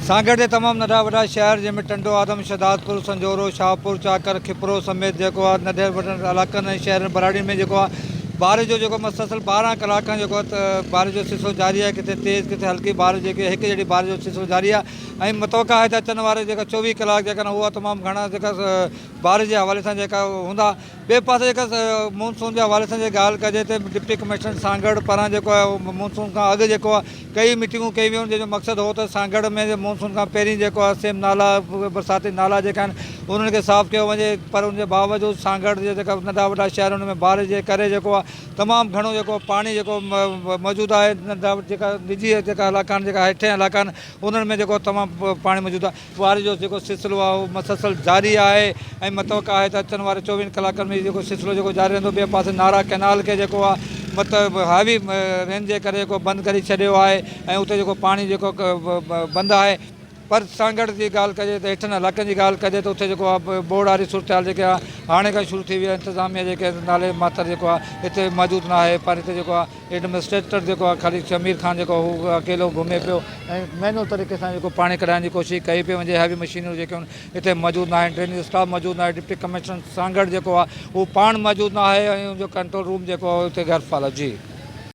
سانگهڙ جي تمام ننڍا وڏا شهر جنهن ۾ ٽنڊو آدم، شهدادپور، سنجهورو، شاهپور، چاڪر، کپرو سميت جيڪو آهي ننڍن وڏن علائقن ۽ شهرن ٻهراڙين ۾ جيڪو آهي بارش جو جيڪو مسلسل 12 ڪلاڪ کان جيڪو آهي بارش جو سلسلو جاري آهي ڪٿي تيز ڪٿي هلڪي بارش جيڪي هڪ جهڙي بارش جو سلسلو جاري آهي ۽ متوقع آهي ته اچڻ واري جيڪا 24 ڪلاڪ جيڪا آهن اها تمام گهڻا جيڪا بارش جي حوالي سان جيڪا هوندا. ٻئي پاسي جيڪا مونسون جي حوالي سان جي ڳالهه ڪجي ته ڊپٽي ڪمشنر سانگهڙ پاران جيڪو آهي مونسون کان اڳ جيڪو آهي ڪئي ميٽنگون ڪئي ويون جنهن جو مقصد هو ته سانگهڙ ۾ مونسون کان پهرين جيڪو آهي سيم نالا برساتي نالا جيڪا آهن انهن کي صاف ڪيو وڃي پر ان جي باوجود سانگهڙ جي جيڪا ننڍا وڏا شهر ان ۾ بارش جي ڪري جيڪو آهي تمام گهڻو جيڪو پاڻي جيڪو موجود آهي ننڍا جيڪا نجي جيڪا علائقا آهن جيڪا هيٺين علائقا آهن انهن ۾ جيڪو تمام پاڻي موجود آهي. واري جو جيڪو سلسلو آهي اهو مسلسل جاري آهي ۽ متوقع آهي ته اچڻ واري 24 ڪلاڪن ۾ جيڪو سلسلو جيڪو جاري رهندو ٻئي پاسي نارا ڪئنال کي جيڪو آهي مطلب هيوي رين جي ڪري جيڪو بند ڪري ڇڏيو آهي ۽ اتي جيڪو پاڻي جيڪو بند آهي پر سانگهڙ جي ڳالهه ڪجي ته هيٺن علائقن جي ڳالهه ڪجي ته اتي جيڪو آهي ٻوڙ واري صورتحال جيڪي آهي هاڻي کان شروع ٿي وئي آهي انتظاميه جيڪي نالي ماتر جيڪو آهي هتي موجود نه آهي پر هتي جيڪو آهي ايڊمنسٽريٽر جيڪو آهي خالد شمير خان جيڪو هو اڪيلو گهمي پيو ۽ مينول طريقي سان جيڪو پاڻي ڪڍائڻ جي ڪوشش ڪئي پئي وڃي هيوي مشينريون جيڪي آهن هتي موجود ناهن ڊرينيج اسٽاف موجود ناهي ڊپٽي ڪمشنر سانگهڙ جيڪو آهي هو پاڻ موجود ناهي ۽ ان جو ڪنٽرول روم جيڪو آهي اتي غير فعال آهي جي.